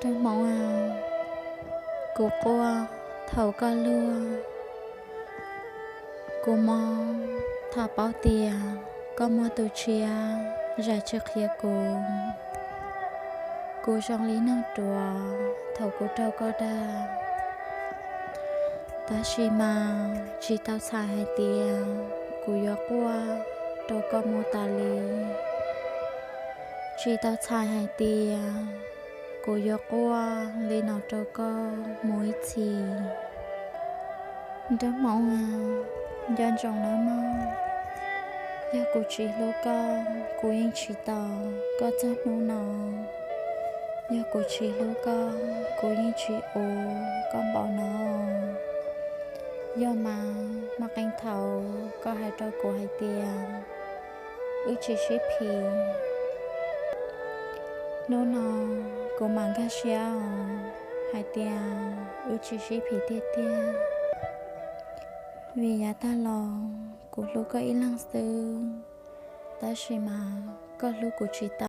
Nraug Hmoob aw, kuv quaj thaum koj luag, kuv mob thaum paub tias koj muaj tus tshiab zam tsis qhia kuv. Kuv zoo li neeg ruam thaum kuv raug koj dag, tab sis mas tsis tau txhais hais tias kuv yuav quaj rau koj mus tas li. Tsis tau txhais hais tias kuv yuav quaj li no rau koj mus ib txhis. Nraug Hmoob aw, nco ntsoov nawb mog, yog kuv tsis hlub koj, kuv yeej tsis tos koj txog hnub no. Yog kuv tsis hlub koj, kuv yeej tsis ua koj npaum no. Yog mas, mas qee thaum koj hais rau kuv hais tias wb tsis sib phim. Hnub no kuv mam nkag siab hais tias wb tsis sib phim tiag tiag. Vim yav tag los kuv hlub koj ib leeg xwb, tab sis mas koj hlub kuv tsis tau.